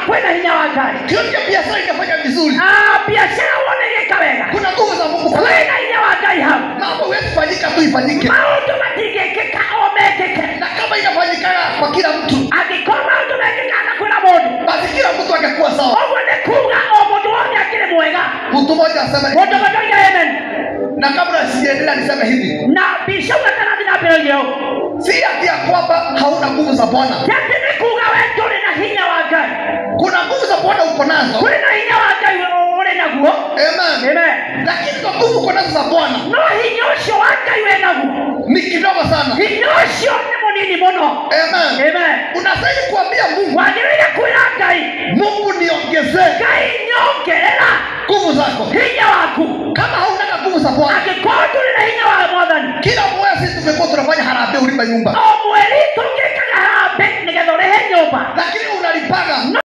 Kwĩna hinya wa Ngai. Ukiona biashara inafanya vizuri, Biacara wone ĩgĩka wega, kuna nguvu za Mungu pale. kwĩna hinya wa Ngai hau. Mambo huwezi fanyika tu ifanyike, Maũndũ matingĩkĩka o mekĩke. Na kama inafanyika kwa kila mtu, Angĩkorwo maũndũ mekĩkaga kwĩna mũndũ, basi kila mtu angekuwa sawa. Ũguo nĩ kuga o mũndũ wothe akĩrĩ mwega. Mtu mmoja aseme, Mũndũ ũmwe ndoiga amen. Na kabla sijaendelea niseme hivi, Na bishop atarathi na mbere oige ũũ, si ati ya kwamba hauna nguvu za Bwana. Ti atĩ nĩ kuga we ndũrĩ na hinya wa Ngai. Kuna nguvu za Bwana uko nazo. Kwĩna hinya wa Ngai ũrĩ naguo. Amen. Amen. Lakini kwa nguvu uko nazo za Bwana No hinya ũcio wa Ngai wĩ naguo, ni kidogo sana. Hinya ũcio nĩ mũnini mũno. Amen. Amen. Unastahili kuambia Mungu, Wagĩrĩire kwĩra